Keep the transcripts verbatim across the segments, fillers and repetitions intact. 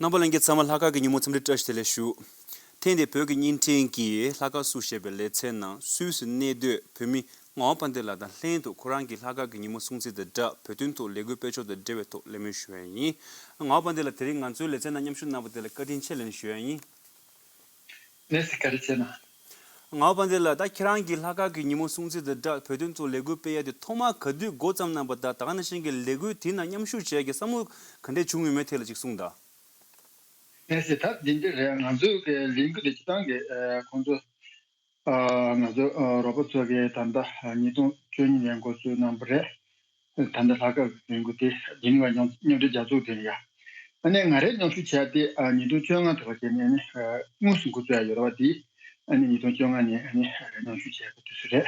རྣམ་པ་ལྷན་རྒྱས་ཚང་མ་ལྷག་དཀར་གྱི་ཉིན་མོ་འཚམས་འདྲི་བཀྲ་ཤིས་བདེ་ལེགས་ཞུ། ཐེངས་འདིའི་བོད་ཀྱི་བརྙན་འཕྲིན་གྱིས་ལྷག་དཀར་སུ་ཞེས་པའི་ལེ་ཚན་ནང་སུད་སི་གནས་སྡོད་བོད་མི་ངག་དབང་དཔལ་ལྡན་ལགས་དང་ལྷན་དུ་ཁོ་རང་གིས་ལྷག་དཀར་གྱི་ཉིན་མོ་སྲུང་བརྩི་དང་སྦྲགས་བོད་དོན་ཐོག་ལས་འགུལ་སྤེལ་ཕྱོགས་དང་འབྲེལ་བའི་ཐོག་གླེང་མོལ་ཞུ་ཡ་ཡིན། ངག་དབང་དཔལ་ལྡན་ལགས་དེ་རིང་ང་ཚོའི་ལེ་ཚན་ནང་མཉམ་ཞུགས་གནང་བ་དེ་ལ་བཀའ་དྲིན་ཆེ་ལབ་ནས་ཞུ་ཡ་ཡིན། ལགས་སོ། བཀའ་དྲིན་ཆེ་གནང་། ངག་དབང་དཔལ་ལྡན་ལགས་ད་ཁྱེད་རང་གིས་ལྷག་དཀར་གྱི་ཉིན་མོ་སྲུང་བརྩི་དང་སྦྲགས་བོད་དོན་ཐོག་ལས་འགུལ་སྤེལ་ཡ་དེ་ཐོག་མར་ག་དུས་འགོ་བརྩམས་གནང་བ་དང་ད་ག་ནང་བཞིན་གྱི་ལས་འགུལ་དེའི་ནང་མཉམ་ཞུགས་བྱེད་ཡ་གི་བསམ་བློ་ག་འདྲས་བྱུང་ཡོད་མེད་ཐད་ལ་ཅིག་གསུངས་དང་། ལགས་སོ། ད་འདི་འདྲ་རེད། ང་ཚོའི་གི་ལས་འགུལ་དེ་སྤྱིར་བཏང་གི་ཨ་ཁོང་ཚོ་ཨ་ང་ཚོ་ཨ་རོགས་པ་ཚོ་གི་ད་ལྟ་ཉིས་སྟོང་བཅུ་གཉིས་ནས་འགོ་བཙུགས་གནང་བ་རེད། ད་ལྟ་ལྷག་དཀར་གྱི་ལས་འགུལ་དེ་ཇི་ནི་ཝ་མཉམ་མཉམ་འབྲེལ་རྒྱལ་ཚོགས་དེ་ཡ། ཨ་ནི་ང་རའི་མཉམ་ཞུགས་བྱས་ཏེ་ཨ་ཉིས་སྟོང་བཅོ་ལྔ་དུ་བ་བྱས་ནས་ཨ་ནི་ཨ་དངོས་སུ་འགོ་བཙུགས་ཡ་ཡོད་རེད་བ། དེ་ཨ་ནི་ཉིས་སྟོང་བཅོ་ལྔ་ནས་ཨ་ནི་མཉམ་ཞུགས་བྱས་པ་དུས་སུ་རེད།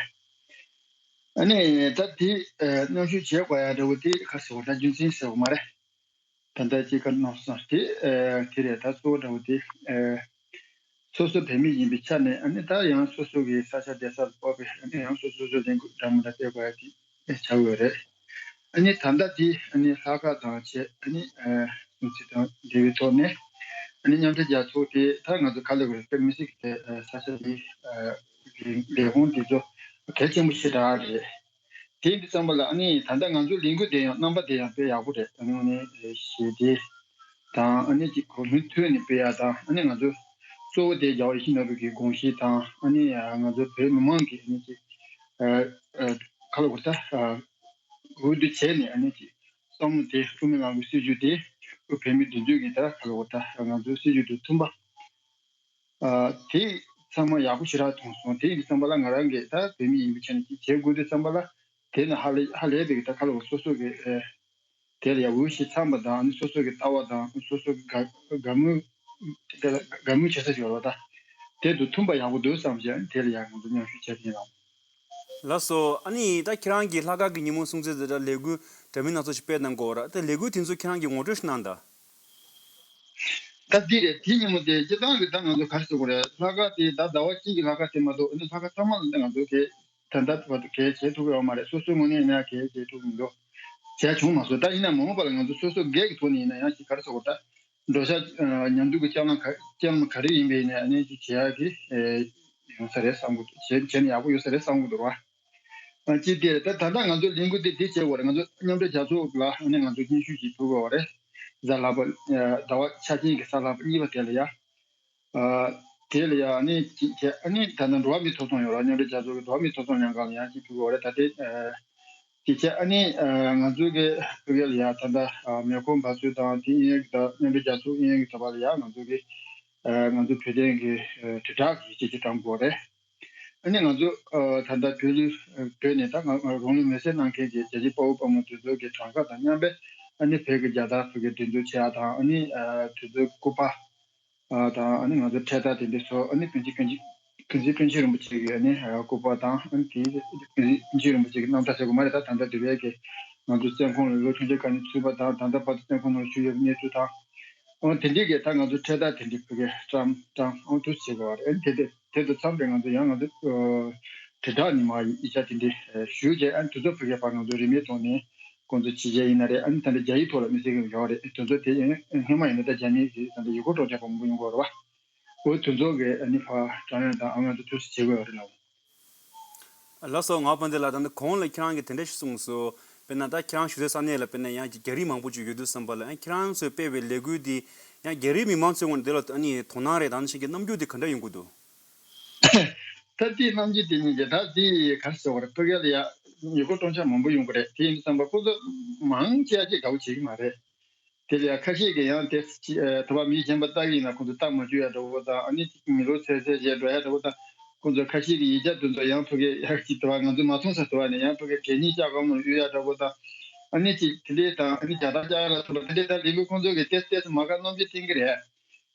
ཨ་ནི་ད་དེ་ཨ་མཉམ་ཞུགས་བྱས་དགོས་ཡ་འདྲ་བོ་དེ་ཁ་ཟེར་བ་ད་རྒྱུ་མཚན་ཟེར་བ་མ་རེད། ད་ལྟ་ཅིག་ག་རེ་གནང་སོང་དེ། ཨ་དེ་རེད། ད་གཙོ་བོ་འདྲ་བོ་དེ་ཨ་སོ་སོ་བོད་མི་ཡིན་པའི་ཆ་ནས་ཨ་ནི་ད་ཡང་སོ་སོ་གི་ས་ཆ་བསྡད་ས་ལ་དཔག་པའི་ཨ་ནི་ཡང་སོ་སོ་སོ་ལས་འགུལ་འདྲ་མི་འདྲ་སྤེལ་དགོས་ཡ་དེ་བྱ་དགོས་རེད། ཨ་ནི་ད་ལྟ་དེ་ཨ་ནི་ལྷག་དཀར་དང་བཅས་ཨ་ནི་ཨ་སྲུང་བརྩི་དང་འབྲེལ་བའི་ཐོག་ནས་ཨ་ནི་མཉམ་འབྲེལ་རྒྱལ་ཚོགས་དེ་ད་ང་ཚོ་ག་ལ་དགོས་རེད། དཔེ་མི་སྲིད་ཀྱི་དེ་ཨ་ས་ཆ་དེ་ཨ་ལས་ཁུངས་དེ་ཚོ་གལ་ཆེན་པོ་ཞེ་དྲག་རེད། དེ་འདི་ཙམ་པ་ལ་ཨ་ནི་ད་ལྟ་ང་ཚོའི་ལས་འགུལ་དེ་ཡང་རྣམ་པ་དེ་ཡང་དཔེ་ཡག་པོ་རེད། ཨ་ནི་ཨ་ནི་ཞི་བདེ་དང་ཨ་ནི་ཅིག་གོ་མིན་ཐོས་ནས་སྤེལ་ཡ་དང་ཨ་ནི་ང་ཚོ་གཙོ་བོ་དེ་རྒྱལ་བ་ཡིད་བཞིན་ནོར་བུ་གི་དགོངས་གཞི་དང་ཨ་ནི་ང་ཚོ་བོད་མི་མང་གི་ཨ་ནི་ཅིག་ཨ་ཨ་ཁ་ལོ་གོ་ད་ཨ་འོས་བསྡུ་བྱས་ནས་ཨ་ནི་ཅིག་བསམ་བློ་དེ་དབུ་མའི་ལམ་གྱི་སྲིད་བྱུས་དེ་བོད་མི་མདུན་སྐྱོད་ཀྱི་ད་ཁ་ལོ་གོ་ད་ང་ཚོའི་སྲིད་བྱུས་དང་མཐུན་པ། ཨ་དེ་ཚང་མ་ཡག་པོ་ཞེ་དྲག་མཐོང་སོང་། དེ་ཡིན་དུས་ཙམ་པ་ལ་ང་རང་གིས་ད་བོད་མི་ཡིན་པའི་ཆ་ནས་ཅིག་བྱེད་དགོས་དུས་ཙམ་པ་ལ་དེ་ནི་ཧ་ལས་ཧ་ལས་པའི་ད་ཁ་ལོ་སོ་སོ་གི་ཨེ་དེ་ལ་ཡང་འོས་ཤིང་འཚམས་པ་དང་ཨ་ནི་སོ་སོ་གི་ལྟ་བ་དང་སོ་སོ་གི་དགའ་དགའ་མོས་དེ་ལ་དགའ་མོས་བྱེད་ས་ཞིག་ཡོད་རེད་བ། ད་དེ་དང་མཐུན་པ་ཡག་པོ་འདུག་བསམ་བྱས་ཨ་ནི་དེ་ལ་ཡང་ང་ཚོ་མཉམ་ཞུགས་བྱས་ཡིན་ལགས། ལགས་སོ། ཨ་ནི་ད་ཁྱེད་རང་གིས་ལྷག་དཀར་གྱི་ཉིན་མོ་སྲུང་བརྩི་དང་སྦྲགས་ལས་འགུལ་འདྲ་མིན་སྣ་ཚོགས་ཤིག་སྤེལ་གནང་གི་ཡོད་རེད། ད་ལས་འགུལ་དེ་ཚོ་ཁྱེད་རང་གིས་ངོ་སྤྲོད་ཞིག་གནང་དང་། ད་འདི་རེད། དེ་ཉིན་མོ་དེ་སྤྱིར་བཏང་གི་ད་ང་ཚོ་ག་རེ་ཟེར་དགོས་རེད། ལྷག་དཀར་དེ་ད་ཟླ་བ་གཅིག་གི་ལྷག་དཀར་དེ་མ་གཏོགས་ཨ་ནི་ལྷག་དཀར་ཚང་མ་ལ་ད་ང་ཚོ་གས་ད་ལྟ་བར་དུ་གས་བྱེད་ཐུབ་ཡོད་མ་རེད། སོ་སོའི་ངོས་ནས་ཡིན་ན་གས་བྱེད་ཐུབ་མི་འདུག་བྱས་བྱུང་མ་སོང་། ད་ཡིན་ན་མ་འོངས་པ་ལ་ང་ཚོ་སོ་སོ་སྒེར་གྱི་ཐོག་ནས་ཡིན་ན་ཡང་ཅིག་ག་རེ་ཟེར་དགོས་རེད། ད་འགྲོ་ཤག་ཨ་མཉམ་འདུས་ཀྱི་ལྕགས་ལམ་ག་ལྕགས་ལམ་ག་རེ་ཡིན་པའི་ཡིན་ན་ཨ་ནི་ཅིག་བྱེད་ཡག་གི་ཨེ་ཡོང་ས་རེད་བསམ་གི་འདུག་བྱེད་བྱས་ན་ཡག་པོ་ཡོང་ས་རེད་བསམ་གི་འདུག་ར། ཨ་ཅིག་དེ་རེད། ད་ད་ལྟ་ང་ཚོའི་ལས་འགུལ་དེ་དེ་བྱེད་དགོས་རེད། ང་ཚོ་མཉམ་འབྲེལ་རྒྱལ་ཚོགས་ལ་ཨ་ནི་ང་ཚོ་སྙན་ཞུ་ཞིག་ཕུལ་དགོས་རེད། གཟའ་ལྷག་པ་ཨ་ཟླ་བ་འཆར་ཅན་གྱི་གཟའ་ལྷག་པ་གཉིས་པ་དེ་ལ་ཡ། ཨ་དེ་ལ་ཡ་ཨ་ནི་ཅིག་བྱས་ཨ་ནི་ད་ལྟ་འགྲོ་བ་མིའི་ཐོབ་ཐང་ཡོད་ར། མཉམ་འབྲེལ་རྒྱལ་ཚོགས་ཀྱི་འགྲོ་བ་མིའི་ཐོབ་ཐང་ལྷན་ཁང་ལ་ཡང་ཅིག་ཕུལ་དགོས་རེད། ད་དེ་ཨ་དེ་བྱས་ཨ་ནི་ཨ་ང་ཚོ་གི་ཕ་གི་ལ་ཡ་ད་ལྟ་ཨ་མེ་འཁོར་འབབ་ཚུགས་དང་དེ་ཨིན་ཡ་གི་ད་མཉམ་འབྲེལ་རྒྱལ་ཚོགས་ཨིན་ཡ་གི་དོ་པ་ལ་ཡ་ང་ཚོ་གི་ཨ་ང་ཚོ་བོད་དོན་གི་ཨ་དྲིལ་བསྒྲགས་ཀྱི་བྱས་རྗེས་བགྲང་དགོས་རེད། ཨ་ནི་ང་ཚོ་ཨ་ད་ལྟ་བོད་ལུ་བོད་ནས་ད་ང་ང་རང་ལུས་མེར་སྲེག་གནང་མཁན་གྱི་རྒྱལ་གཅེས་དཔའ་བོ་དཔའ་མོ་དེ་ཚོ་གི་གྲངས་ཀ་དང་མཉམ་པའི་ཨ་ནི་བོད་ཀྱི་རྒྱལ་དར་ཕུལ་གི་འདུ་འཛོམས་བྱེད་ཡག་དང་ཨ་ནི་ཨ་དེ་ཚོའི་སྐུ་པར་ཨ་དང་ཨ་ནི་ང་ཚོ་འཕྲེད་དར་དེ་འདྲ་ཚོ་ཨ་ནི་བོན་སྲིད་བོན་སྲིད་བོན་སྲིད་བཀའ་བརྒྱུད་རིན་པོ་ཆེ་གི་ཨ་ནི་ཨ་སྐུ་པར་དང་ཨ་ནི་དེའི་བོན་སྲིད་བཀའ་བརྒྱུད་རིན་པོ་ཆེ་གི་རྣམ་ཐར་ཟེར་དགོས་མ་རེད། ད་ད་ལྟ་འདི་བས་ཀྱི་ང་ཚོ་བཙོན་ཁང་ལ་ལོ་ཆུང་ཆུང་སྒང་ནས་ཚུད་པ་དང་ད་ལྟ་བར་དུ་བཙོན་ཁང་ནང་བཞུགས་ཡོད་པའི་གནས་ཚུལ་དང་། འོ་དེ་འདྲའི་གི་ད་ང་ཚོ་འཕྲེད་དར་དེ་འདྲའི་ཕ་གིར་བཀྲམ་བཀྲམ་འོ་དུ་བྱེད་དགོས་པ་རེད། དེ་དེ་དེ་དང་འཚམས་པའི་ང་ཚོ་ཡང་ང་ཚོ་དྲིལ་བསྒྲགས་ཉི་མ་ཡིག་ཆ་དེ་འདྲའི་ཞུས་རྗེས་ཨ་ནི་དེ་ཚོ་ཕ་གིར་ཕར་ང་ཚོ་རིན་མེད་ཐོག་ནས་ཁོང་ཚོ་ཇི་བྱས་ཡིན་ན་རེད། ཨ་ནི་ད་ལྟ་རྒྱ་ཡིག་ཐོག་ལ་དམིགས་བསལ་གྱི་ཡོད་རེད། དེ་ཚོ་དེ་ཡིན་སྔོན་མ་ཡིན་ན་ད་རྒྱ་མིའི་གི་ད་ལྟ་ཡུལ་སྐོར་སྤྲོ་འཆམ་པ་མང་པོ་ཡོང་གི་ཡོད་རེད་བ། འོ་དེ་ཚོ་གི་ཨ་ནི་ཕར་དྲང་ཡོང་དང་ཨ་ང་ཚོ་དུས་སུ་བྱེད་དགོས་ཡོད་རེད་ལགས། ལགས་སོ། ངག་དབང་དཔལ་ལྡན་ལགས། ད་ནི་གོང་ལ་ཁྱེད་རང་གིས་དེ་འདྲ་ཞིག་གསུངས་སོང་། དཔེར་ན་ད་ཁྱེད་རང་བཞུགས་སའི་ས་གནས་ལ་དཔེར་ན་ཡང་ཅིག་རྒྱ་རིགས་མང་པོ་ཅིག་ཡོད་དུས་ཙམ་པ་ལ་ཡང་ཁྱེད་རང་ཚོས་སྤེལ་བའི་ལས་འགུལ་འདི་ཡང་རྒྱ་རིགས་མི་མང་ཚོའི་ངོས་ནས་དེ་ལ་ཨ་ནི་དོ་སྣང་རེད་དང་ཞིག་གི་རྣམ་འགྱུར་དེ་ག་འདྲ་ཡོང་གི་འདུག་ད་དེའི་རྣམ་འགྱུར་དེ་ཉིད་ཀྱི་ད་དེ་ག་རེ་ཟེར་བ་རེད། ཕ་གི་ལ་ཡ་ཡུལ་སྐོར་སྤྲོ་འཆམ་མང་པོ་ཡོང་གི་རེད། དེ་ཡིན་དུས་ཙམ་པ་ཁོ་ཚོ་མང་ཆེ་བ་ཅིག་དགའ་བོ་བྱེད་ཀྱི་མ་རེད། དེ་ལ་ཡང་ཁ་ཤས་ཀྱིས་ཡང་དེ་ཅི་ཨ་དེ་བ་མི་གཞན་པ་ལྟ་གི་ཡིན་ན་ཁོང་ཚོ་ལྟ་མ་བཅུག་ཡ་འདྲ་བོ་དང་ཨ་ནི་ཅིག་མི་ལོ་ཚེ་ཚེ་བྱས་འགྲོ་ཡ་འདྲ་བོ་དང་། ཁོང་ཚོ་ཁ་ཤས་ཀྱི་ཡིག་ཆ་དེ་ཚོ་ཡང་ཕ་གི་ཡར་ཅིག་དེ་བ་ང་ཚོ་མ་མཐོང་ས་དེ་བ་ནས་ཡང་ཕ་གི་གད་སྙིགས་ལྕགས་སྒམ་ནང་གཡུག་ཡ་འདྲ་བོ་དང་། ཨ་ནི་ཅིག་དེ་འདྲས་དང་ཨ་ནི་རྒྱ་དར་ལྕགས་ལ་ཐུག་ལ་དེ་འདྲས་ད་ལས་འགུལ་ཁོང་ཚོ་གི་ཏེས་ཏེས་མ་དགའ་རྣམ་འགྱུར་བསྟན་གི་རེད།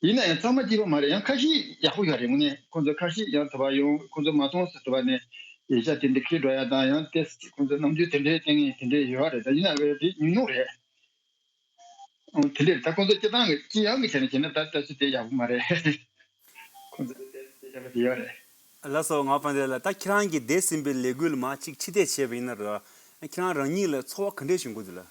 ཡིན་ན་ཡང་ཚང་མ་གཅིག་པ་མ་རེད། ཡང་ཁ་ཤས་ཡག་པོ་ཡོད་རེད། དངོས་གནས་ཁོང་ཚོ་ཁ་ཤས་ཡང་དེ་བ་ཡོང་ཁོང་ཚོ་མ་མཐོང་ས་དེ་བ་ནས་ཡིག་ཆ་དེ་འདྲས་ཁྱེར་འགྲོ་ཡ་དང་ཡང་ཏེས་ཅིག་ཁོང་ཚོ་རྣམ་འགྱུར་དེ་འདྲས་བསྟན་གི་དེ་འདྲས་ཡོད་རེད། ད་ཡིན་ན་རེད་དེ་ཉུང་ཉུང་རེད། ཨང་། དེ་འདྲས་ད་ཁོང་ཚོ་སྤྱིར་བཏང་གི་སྤྱི་ཡོངས་ཀྱི་ཆ་ནས་བྱས་ན་ད་ལྟ་ཚུལ་དེ་ཡག་པོ་མ་རེད། ཁོང་ཚོ་དེ་དེ་བྱས་པ་དེ་ཡོད་རེད། ལགས་སོ། ངག་དབང་དཔལ་ལྡན་ལགས། ད་ཁྱེད་རང་གིས་འདས་ཟིན་པའི་ལས་འགུལ་མར་ཅིག་ཕྱིར་བལྟས་བྱས་པ་ཡིན་ན་ར། ཁྱེད་རང་རང་ཉིད་ལ་ཚོར་བ་ག་འདྲས་བྱུང་གི་འདུག་ལགས།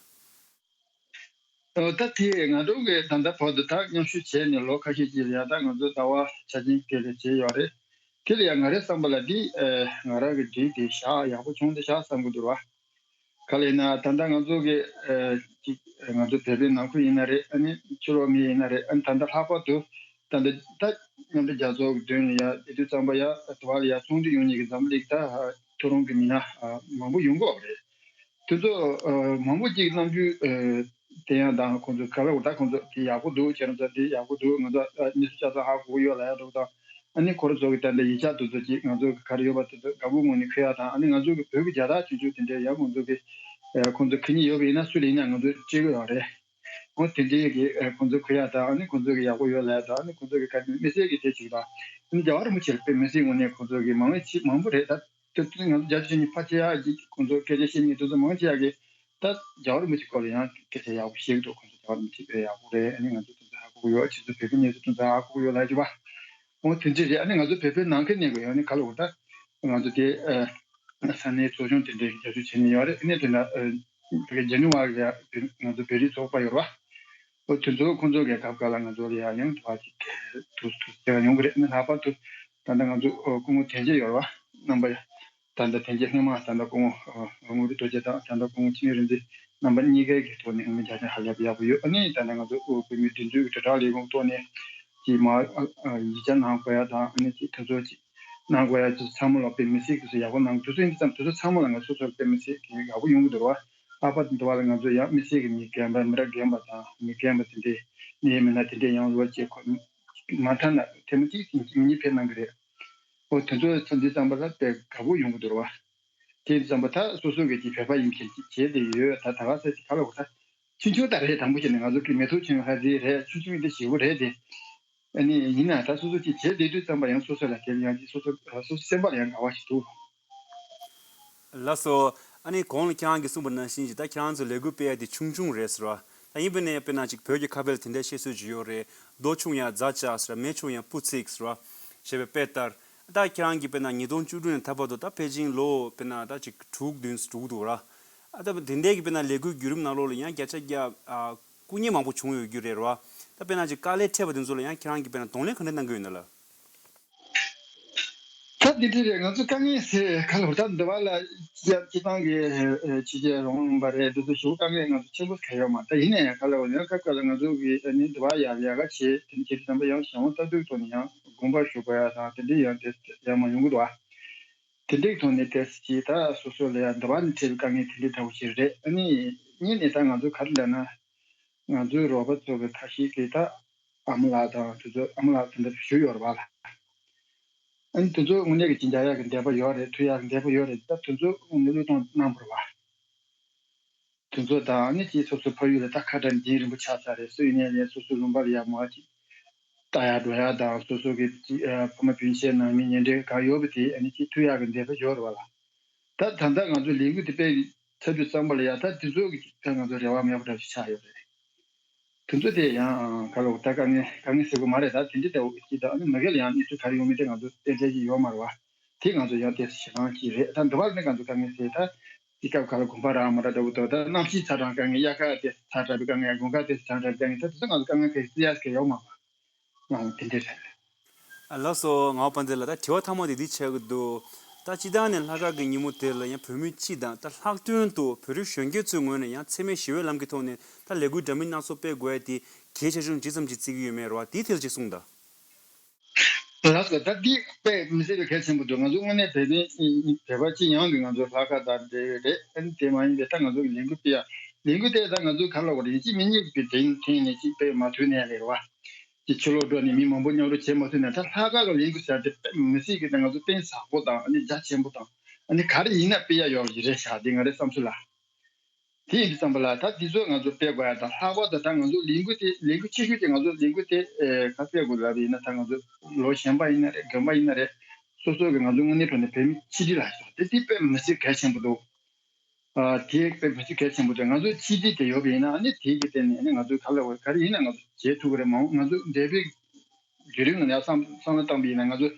ཨོ་ད་དེ་ང་ཚོ་གི་ད་ལྟ་བར་དུ་ད་མཉམ་ཞུགས་བྱས་ནས་ལོ་ཁ་ཤས་ཅིག་ལ་ཡ་ད་ང་ཚོ་ཟླ་བ་ཆ་ཆེན་དེ་ལ་བྱས་ཡོད་རེད། དེ་ལ་ཡ་ང་རའི་བསམ་པ་ལ་འདི་ཨ་ང་རང་གི་འགྲིག་དེ་བཞག་ཡག་པོ་བྱུང་དེ་བཞག་བསམ་གི་འདུག་ར། ག་ལ་ཡིན་ན་ད་ལྟ་ང་ཚོ་གི་ཨ་ཅིག་ང་ཚོ་བོད་པའི་ནང་ཁུལ་ཡིན་ན་རེད། ཨ་ནི་ཕྱི་ལོགས་མི་ཡིན་ན་རེད། ཨ་ནི་ད་ལྟ་ལྷག་པར་དུ་ད་ལྟ་ད་མཉམ་འབྲེལ་རྒྱལ་ཚོགས་ཀྱི་མདུན་ལ་ཡ་དེ་དུས་ཙམ་པ་ཡ་དུ་བ་ལ་ཡ་ཚོགས་འདུ་ཡོང་མཁན་གྱི་འཛམ་བུ་གླིང་ད་ཐོ་རངས་གི་མི་སྣ་མང་པོ་ཡོང་གི་ཡོད་རེད། དེ་ཚོ་ཨ་མང་པོ་ཅིག་རྣམ་འགྱུར་ཨ་དེ་ཡང་དང་ཁོང་ཚོ་ག་ལ་འོ་ད་ཁོང་ཚོ་དེ་ཡག་པོ་འདུག་ཁྱེད་རང་ཚོ་དེ་ཡག་པོ་འདུག་ང་ཚོ་ཨ་གནས་ཚུལ་ཆ་ཚང་ཧ་གོ་གི་ཡོད་ལབ་ཡ་འདྲ་པོ་དང་། ཨ་ནི་ཁོ་རང་ཚོ་གི་ད་ལྟ་ཡིག་ཆ་དེ་ཚོ་ཅིག་ང་ཚོ་གི་ག་རེ་ཡོད་པ་དེ་ཚོ་དགའ་པོ་ངང་ནས་འཁོད་ཡ་དང་། ཨ་ནི་ང་ཚོ་གི་བོད་ཀྱི་རྒྱལ་དར་ཆུང་ཆུང་དེ་འདྲ་ཡང་ཁོང་ཚོ་གི་ཨ་ཁོང་ཚོ་འཁྱེར་མཁན་ཡོད་པ་ཡིན་ན་སུ་ལ་ཡིན་ན་ང་ཚོ་སྤྲད་གི་ཡོད་རེད། འོ་དེ་འདྲའི་གི་ཨ་ཁོང་ཚོ་འཁོད་ཡ་དང་། ཨ་ནི་ཁོང་ཚོ་གི་ཡག་པོ་ཡོད་ལབ་ཡ་དང་། ཨ་ནི་ཁོང་ཚོ་གི་ག་རེ་དམིགས་བསལ་གི་དེ་ཅིག་དང་། ཨ་ནི་རྒྱལ་བ་རིན་པོ་ཆེ་ལ་དཔེ་མི་སྲིད་ངོ་ནས་ཁོང་ཚོ་གི་མང་ཆེ་མང་པོ་རེད་ད། དེ་དུས་ང་ཚོ་རྒྱ་ཆེ་ནས་ཕལ་ཆེ་ཡག་གི་ཁོང་ཚོ་སྐད་ཆ་བཤད་མཁན་དེ་ཚོ་མང་ཆེ་ཡག་གི་ད་རྒྱལ་བ་རིན་པོ་ཆེ་སྐོར་ལ་ཡང་སྐད་ཆ་ཡག་པོ་བཤད་ཀྱི་འདུག་ཁོང་ཚོ་རྒྱལ་བ་རིན་པོ་ཆེ་དཔེ་ཡག་པོ་རེད། ཨ་ནི་ང་ཚོ་དེ་ཚོ་ཧ་གོ་གི་ཡོད། ཁྱེད་ཚོ་བོད་པའི་གནས་ཚུལ་དེ་ཚོ་ཧ་གོ་གི་ཡོད་ལབ་ཀྱི་བ། འོ་དེ་འདྲ་རེད། ཨ་ནི་ང་ཚོ་བོད་པའི་ནང་ཁུལ་ནས་གི་ཡང་ནི་ག་ལ་འོ་ད་ང་ཚོ་དེ་ཨ་ས་གནས་ཚོགས་ཆུང་དེ་འདྲའི་རྒྱབ་སྐྱོར་བྱེད་མཁན་ཡོད་རེད། ཨ་ནི་དེ་འདྲ་ཨ་བོད་རྒྱ་ནུ་བ་གི་ང་ཚོ་བོད་རིགས་ཚོགས་པ་ཡོད་རེད་བ། འོ་དེ་ཚོ་ཁོང་ཚོ་གི་སྐབས་སྐབས་ལ་ང་ཚོ་ལ་ཡང་ཡང་དུ་བ་ཅིག་དུ་དུ་བྱེད་ཡོང་གི་རེད། ཨ་ནི་ལྷག་པར་དུ་ད་ལྟ་ང་ཚོ་སྐུ་ངོ་དྲན་རྒྱ་ཡོད་རེད་བ། རྣམ་པ་ད་ལྟ་དེ་རྗེས་སྔོན་མ་ད་ལྟ་སྐུ་ངོ་ངོ་རུ་རྡོ་རྗེ་དང་ད་ལྟ་སྐུ་ངོ་འཆི་མེད་རིག་འཛིན་རྣམ་པ་གཉིས་ཀའི་གི་ཐོག་ནས་ཨ་ནི་བྱ་བྱ་ཧ་ལས་པ་ཡག་པོ་ཡོད། ཨ་ནི་ད་ལྟ་ང་ཚོ་བོད་མིའི་སྒྲིག་འཛུགས་ཀྱི་དྲིལ་བསྒྲགས་ལས་ཁུངས་ཐོག་ནས་ཀྱི་མ་ཡིག་ཆ་གནང་དགོས་ཡ་དང་། ཨ་ནི་ཅིག་དེ་ཚོ་ཅིག་གནང་དགོས་ཡ་ཅིག་ཚང་མ་ལ་དཔེ་མི་སྲིད་ཀྱི་སུ་ཡག་པོ་གནང་། དུས་ཚོད་ཡིན་ཙམ་དེ་ཚོ་ཚང་མ་ལ་ང་སོ་སོར་དཔེ་མི་སྲིད་ཀྱི་ཡག་པོ་ཡོང་གི་འདུག་བ། ཨ་ཕ་དེ་འདུག་བ་ལ་ང་ཚོ་ཡང་མི་སྲིད་ཀྱི་མི་རྒན་པ་མི་རབས་རྒན་པ་དང་མི་རྒན་པ་དེ་འདྲས་ནི་ཡིན་མིན་ན་དེ་འདྲས་ཡང་ལོ་བཅས་ཁོ་མ་མཐའ་ན་ཐེངས་མ་གཅིག་མི་གཉིས་ཕེབས་གནང་གི་རེད། ཨོ་དེ་ཚོ་ཚོ་འདི་ཙམ་པ་ལ་དཔེ་དགའ་པོ་ཡོང་གི་འདུག་བ། དེ་ཙམ་པ་ད་སོ་སོ་གི་ཅིག་བོད་པ་ཡིན་མཁན་ཅིག་བྱས་ཏེ་ཡོད། ད་ད་ག་ས་ཅིག་ག་ལ་འོ་ད་ཆུང་ཆུང་ད་རེད། དང་པོ་བྱས་ནས་ང་ཚོ་གི་མི་ཐོག་ཆེན་ཧ་ཟི་རེད། ཆུང་ཆུང་འདི་ཞེ་པོ་རེད་དེ། ཨ་ནི་ཡིན་ན་ད་སོ་སོ་ཅིག་བྱས་བསྡད་དུས་ཙམ་པ་ཡང་སོ་སོ་ལ་དེ་ཡང་ཅིག་སོ་སོ་སོ་སོ་སེམས་པ་ལ་ཡང་དགའ་བ་ཞིག་འདུག་ལགས་སོ། ཨ་ནི་གོང་ལ་ཁྱེད་རང་གིས་གསུངས་པ་ནང་བཞིན་ཅིག་ད་ཁྱེད་རང་ཚོ་ལས་འགུལ་སྤེལ་ཡ་དེ་ཆུང་ཆུང་རེད་ཟེར་བ། ད་ཡིན་པ་ནས་དཔེར་ན་ཅིག་བོད་ཀྱི་ཁ་དཔེ་ལ་དེ་འདྲའི་བཤད་སྲོལ་ཅིག་ཡོད་རེད། རྡོ་ཆུང་ཡང་རྫ་ཆག་ཟེར་བ། མེ་ཆུང་ཡང་སྤུ་འཚིག་ཟེར་བ། ཞེས་པའི་དཔེ་ལྟར། ད་ཁྱེད་རང་གིས་དཔེར་ན་ཉིས་སྟོང་བཅུ་དྲུག་ནས་ད་བར་དུ་ད་ཕལ་ཆེར་ལོ་དཔེར་ན་ད་ཅིག་དྲུག་བདུན་འགྲོ་གི་འདུག་ར། ཨ་ད་དེ་འདྲའི་གི་དཔེར་ན་ལས་འགུལ་བརྒྱུད་རིམ་ནང་ལོགས་ལ་ཡང་བརྒྱ་ཆ་བརྒྱ་ཨ་སྐུ་ཉིད་མང་པོ་བྱུང་ཡོད་རྒྱུ་རེད་ར། ད་དཔེར་ན་ཅིག་དཀའ་ལས་འཕྲད་པ་དེ་ཚོ་ལ་ཡང་ཁྱེད་རང་གིས་དཔེར་ན་གདོང་ལེན་ག་འདྲ་གནང་གི་ཡོད་ན་ལ། ད་འདི་འདྲ་རེད། ང་ཚོ་དཀའ་ངལ་ཟེར་ག་ལ་བར་ད་འདི་བ་ལ་སྤྱི་སྤྱི་བཏང་གི་ཕྱི་རྒྱལ་རོང་པ་རེད། འདི་ཚོ་ཞུ་དཀའ་ངལ་ང་ཚོ་ཆེན་པོ་ག་ཡོད་མ། ད་ཡིན་ན་ཡང་ག་ལ་བར་ཡང་སྐབས་སྐབས་ལ་ང་ཚོ་གི་ཨ་ནི་འདི་བ་ཡག་ཡག་ག་བྱེད་དེ་ནི་བྱེད་དུས་ཙམ་པ་ཡང་ཞང་བོ་ལྟ་དུས་ཐོག་ནས་ཡང་དགོངས་པ་ཞུ་དགོས་ཡ་དང་དེ་འདྲའི་ཡང་དེ་ཡང་མ་ཡོང་གི་འདུག་བ། དེ་འདྲའི་ཐོག་ནས་དེ་ཅི་ད་སོ་སོ་ལ་ཡང་འདི་བ་ནས་འཕྲད་པའི་དཀའ་ངལ་དེ་འདྲའི་འདྲ་བོ་ཞིག་རེད། ཨ་ནི་གཉིས་ནས་ད་ང་ཚོ་ག་རེ་ལབ་ན་ང་ཚོའི་རོགས་པ་ཚོ་གི་ཁ་ཤས་ཀྱིས་ད་ཨ་མ་ལགས་དང་དེ་ཚོ་ཨ་མ་ལགས་དེ་འདྲ་ཞུ་ཡོད་རེད་བ་ལ། ཨ་ནི་དེ་ཚོ་དངོས་གནས་ཀྱི་ཅི་འདྲ་ཡག་གི་འདོད་པ་ཡོད་རེད། ཐུགས་ཡག་གི་འདོད་པ་ཡོད་རེད། ད་དེ་ཚོ་དངོས་གནས་བློས་གཏོང་གནང་དགོས་རེད་བ། དེ་ཚོ་དང་ཨ་ནི་ཅིག་སོ་སོ་ཕ་ཡུལ་ལ་ད་ཁ་བྲལ་འཇིགས་རིང་པོ་ཆགས་ཚར་རེད། སུ་ཡིན་ནའི་ལས་སོ་སོའི་ལུང་པ་ལ་ཡར་མར་ཅིག་ལྟ་ཡག་འགྲོ་ཡག་དང་སོ་སོ་གི་ཅིག་ཨ་ཕ་མ་སྤུན་མཆེད་ནང་མི་ཉེ་འབྲེལ་གང་ཡོད་པ་དེ་ཨ་ནི་ཅིག་ཐུགས་ཡག་གི་འདོད་པ་ཡོད་རེད་བ་ལ། ད་ད་ལྟ་ང་ཚོ་ལས་འགུལ་དེ་སྤེལ་གི་ཚར་དུས་ཙམ་པ་ལ་ཡ་ད་དེ་ཚོ་གི་ཅིག་ད་ང་ཚོ་རེ་བ་མེད་པ་འདྲ་ཞིག་ཆགས་ཡོད་རེད། དེ་ཚོ་དེ་ཡང་ག་ལ་འོ་ད་དཀའ་ངལ་དཀའ་ངལ་ཟེར་དགོས་མ་རེད། ད་དེ་འདྲ་ལྟ་བུ་ཅིག་ད་ཨ་ནི་མ་གི་ལ་ཡང་གནས་ཚུལ་ག་རེ་ཡོང་མིན་དེ་ང་ཚོ་གཏན་འཁེལ་གྱི་ཡོད་མ་རེད་བ། དེ་ང་ཚོ་ཡང་དེ་ཞེ་སྡང་གི་རེད། ད་འདི་བར་ནས་ང་ཚོ་དཀའ་ངལ་ཟེར་ད་དེ་སྐབས་ག་ལ་དགོན་པ་རང་མ་ར་འདྲ་བོ་དོ་ད་གནམ་གཤིས་ཚ་གྲང་དཀའ་ངལ། དབྱར་ཁ་དེ་ཚ་དྲགས་པའི་དཀའ་ངལ། དགུན་ཁ་དེ་ཚ་གྲང་དཀའ་ངལ། ད་དེ་ཚོ་ང་ཚོ་དཀའ་ངལ་ག་རེ་ཟེར་ཡ་ཟེར་ཡོད་མ་རེད་བ། ང་དེ་འདྲ་རེད། ལགས་སོ། ངག་དབང་དཔལ་ལྡན་ལགས། ད་དྲི་བ་མཐའ་མ་དེ་འདི་ཆགས་ཀྱི་འདུག་ད་སྤྱིར་བཏང་ནས་ལྷག་དཀར་གྱི་ཉིན་མོ་དེ་ལ་ཡང་བོད་མི་སྤྱི་དང་ད་ལྷག་དོན་དུ་བོད་རིགས་གཞོན་སྐྱེས་ཚོའི་ངོས་ནས་ཡང་འཚེ་མེད་ཞི་བའི་ལམ་གྱི་ཐོག་ནས་ད་ལས་འགུལ་འདྲ་མིན་སྣ་ཚོགས་སྤེལ་དགོས་ཡ་དེ་གལ་ཆེ་ཆུང་ཇི་ཙམ་ཅིག་བརྩི་གི་ཡོད་མེད་རེད་བ། དེའི་ཐད་ལ་ཅིག་གསུངས་དང་། ལགས་སོ། ད་འདི་དཔེ་མི་སྲིད་པའི་གལ་ཆེན་པོ་འདུག་ང་ཚོ་དངོས་གནས་བོད་པའི་བོད་པ་སྤྱི་ཡོངས་ཀྱི་ང་ཚོ་ལྷག་དཀར་དང་འབྲེལ་བའི་རེད། ཨ་ནི་དེ་མ་ཡིན་པའི་ད་ང་ཚོ་གི་ལས་འགུལ་སྤེལ་ཡ་ལས་འགུལ་དེ་ད་ང་ཚོ་ག་ལ་བ་རེད། ཅིག་མི་གཉིས་ཀྱི་དེ་ཐེངས་ནས་ཅིག་སྤེལ་མ་ཐུབ་ནས་རེད་བ། ཅིག་ཕྱི་ལོགས་འགྲོ་ནས་མི་མང་པོ་མཉམ་རུབ་བྱེད་མ་ཐུབ་ནས་ད་ལྷག་དཀར་གྱི་ལས་འགུལ་ཟེར་དེ་དཔེ་མི་སྲིད་ཀྱི་ད་ང་ཚོ་གཏིང་ཟབ་པོ་དང་ཨ་ནི་རྒྱ་ཆེན་པོ་དང་ཨ་ནི་ག་རེ་ཡིན་ན་སྤེལ་ཡ་ཡོད་ཀྱི་རེད་ཤག་འདི་ང་རའི་བསམ་ཚུལ་ལ། དེ་ཡིན་དུས་ཙམ་པ་ལ་ད་འདི་ཚོ་ང་ཚོ་སྤེལ་དགོས་ཡ་དང་ལྷག་པར་དུ་ད་ང་ཚོ་ལས་འགུལ་དེ་ལས་འགུལ་ཆེ་ཤོས་དེ་ང་ཚོ་ལས་འགུལ་དེ་ཨེ་ག་སྤེལ་དགོས་ལབ་ཡིན་ན་ད་ང་ཚོ་ལོ་གཞོན་པ་ཡིན་ན་རེད། རྒན་པ་ཡིན་ན་རེད། སོ་སོ་གི་ང་ཚོ་དངོས་གནས་དྲང་གནས་བོད་མི་ཆིག་སྒྲིལ་ལ་ཞོག་དེ་དེ་དཔེ་མི་སྲིད་གལ་ཆེན་པོ་འདུག་ཨ་དེ་དཔེ་མི་སྲིད་གལ་ཆེན་པོ་འདུག་ང་ཚོ་ཆིག་སྒྲིལ་དེ་ཡོད་པ་ཡིན་ན་ཨ་ནི་དེ་གི་སྟེང་ནས་ཨ་ནི་ང་ཚོ་ག་ལ་བ་ག་རེ་ཡིན་ན་ང་ཚོ་བྱེད་ཐུབ་ཀྱི་རེད། མ་འོངས་ང་ཚོ་འདས་པའི་བརྒྱུད་རིམ་ནང་ཡང་བསམ་བསམ་བློ་བཏང་པ་ཡིན་ན་ང་ཚོ་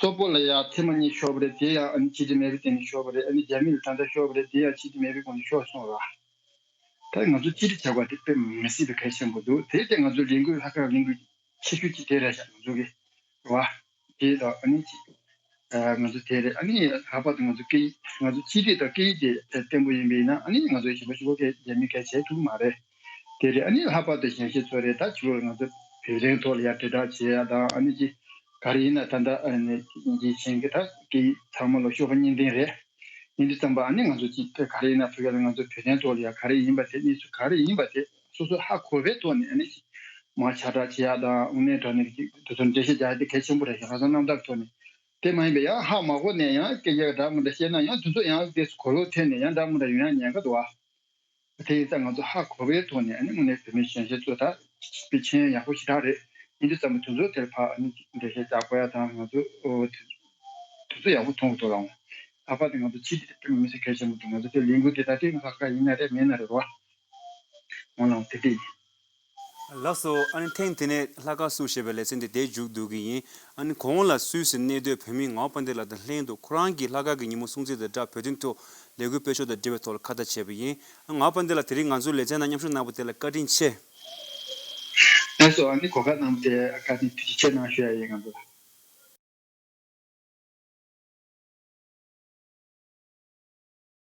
སོག་པོ་ལ་ཡང་ཐེངས་མ་གཉིས་ཤོར་བ་རེད། དེ་ཡང་ཨ་ནི་ཆིག་སྒྲིལ་མེད་པའི་སྟེང་ནས་ཤོར་བ་རེད། ཨ་ནི་རྒྱ་མི་ལ་ད་ལྟ་ཤོར་བ་རེད། དེ་ཡང་ཆིག་སྒྲིལ་མེད་པའི་སྒོ་ནས་ཤོར་སོང་ར། ད་ང་ཚོ་གཅིག་སྒྲིལ་བྱ་དགོས་དེ་དཔེ་མི་སྲིད་པའི་གལ་ཆེན་པོ་འདུག་དེ་ལྟ་ང་ཚོ་ལས་འགུལ་ལྷག་དཀར་ལས་འགུལ་ཆེ་ཤོས་ཅིག་དེ་རེད་ཤག་ང་ཚོ་གི་རེད་བ། དེ་དང་ཨ་ནི་ཅིག་ང་ཚོ་དེ་རེད། ཨ་ནི་ལྷག་པར་དུ་ང་ཚོ་སྐད་ཡིག་ང་ཚོ་གཅིག་སྒྲིལ་དང་སྐད་ཡིག་དེ་བརྟན་པོ་ཡིན་པ་ཡིན་ན། ཨ་ནི་ང་ཚོ་གཞན་པ་ཞིག་གོ་སྐད་རྒྱ་མི་སྐད་བྱེད་ཐུབ་མ་རེད། དེ་རེད། ཨ་ནི་ལྷག་པར་དུ་གཞོན་སྐྱེས་ཚོ་རེད། ད་ཕྱི་ལོགས་ང་ཚོ་བོད་དོན་ཐོག་ལ་ཡ་དྲིལ་བསྒྲགས་བྱེད་ཡ་དང་། ཨ་ནི་ཅིག་ག་རེ་ཡིན་ན་ད་ལྟ་ཨ་ནི་འདི་བྱེད་མཁན་ད་སྐད་ཡིག་ཚང་མ་ལ་སྤྱོད་པ་གཉིས་ལྡན་རེད། ཡིན་དུས་ཙམ་པ་ཨ་ནི་ང་ཚོ་ཅིག་ག་རེ་ཡིན་ན་ཕ་གི་ལ་ང་ཚོ་བོད་དོན་ཐོག་ལ་ཡ་ག་རེ་ཡིན་པ་དེ། གནས་ཚུལ་ག་རེ་ཡིན་པ་དེ་སོ་སོ་ཧ་གོ་བའི་ཐོག་ནས་ཨ་ནི་ཅིག་མར་ཁྱབ་བསྒྲགས་བྱེད་ཡ་དང་། དངོས་གནས་དྲང་གནས་ཀྱི་དེ་ཚོ་འགྲེལ་བཤད་རྒྱག་ཡ་དེ་གལ་ཆེན་པོ་རེད་ཤག་ཁ་སང་རྣམ་ཐར་ཐོག་ནས། དེ་མ་ཡིན་པའི་ཡང་ཧ་མ་གོ་ནས་ཡང་སྐད་ཆ་འདྲ་མི་འདྲ་བཤད་ན་ཡང་དེ་ཚོ་ཡང་དེ་གོ་ལོག་ཐེབས་ནས་ཡང་འདྲ་མི་འདྲ་ཡོང་ཡ་ཉེན་ཁ་འདུག་བ། དེ་ཡིན་ཙང་ང་ཚོ་ཧ་གོ་བའི་ཐོག་ནས་ཨ་ནི་དངོས་གནས་བོད་མི་གཞོན་སྐྱེས་ཚོ་ད་དཔེ་མཆན་ཡག་པོ་ཞེ་དྲག་རེད། ཡིན་དུས་ཙམ་པ་དེ་ཚོ་དེར་ཕར་ཨ་ནི་འགྲེལ་བཤད་རྒྱག་དགོས་ཡ་དང་། ང་ཚོ་ཨོ་དེ་དེ་ཚོ་ཡག་པོ་མཐོང་གི་འདུག་ལགས། ལྷག་པར་དུ་ང་ཚོ་ཕྱི་དེ་དཔེ་མི་སྲིད་གལ་ཆེན་པོ་འདུག་ང་ཚོ་དེ་ལས་འགུལ་དེ་ད་ལྟའི་ལྷག་དཀར་ཡིན་ན་རེད། མིན་ན་རེད་བ། འོང་ལགས། དེ་དེ་ཡིན། ལགས་སོ། ཨ་ནི་ཐེངས་དེ་ནས་ལྷག་དཀར་བསུ་ཞེས་པའི་ལེ་ཚན་དེ་དེ་མཇུག་བསྡུ་གི་ཡིན། ཨ་ནི་གོང་ལ་སུད་སི་གནས་སྡོད་བོད་མི་ངག་དབང་དཔལ་ལྡན་ལགས་དང་ལྷན་དུ་ཁོ་རང་གིས་ལྷག་དཀར་གྱི་ཉིན་མོ་སྲུང་བརྩི་དང་སྦྲགས་བོད་དོན་ཐོག་ལས་འགུལ་སྤེལ་ཕྱོགས་དང་འབྲེལ་བའི་ཐོག་ལ་ཁ་བརྡ་བྱས་པ་ཡིན། ཨ་ངག་དབང་དཔལ་ལྡན་ལགས། དེ་རིང་ང་ཚོའི་ལེ་ཚན་ནང་མཉམ་ཞུགས་གནང་བ་དེ་ལ་བཀའ་དྲིན་ཆེ། ལགས་སོ། ཨ་ནི་གོ་སྐབས་གནང་བ་དེ་བཀའ་དྲིན། ཐུགས་རྗེ་ཆེ་གནང་ཞུ་ཡ་ཡིན་ང་ཚོ་ལ།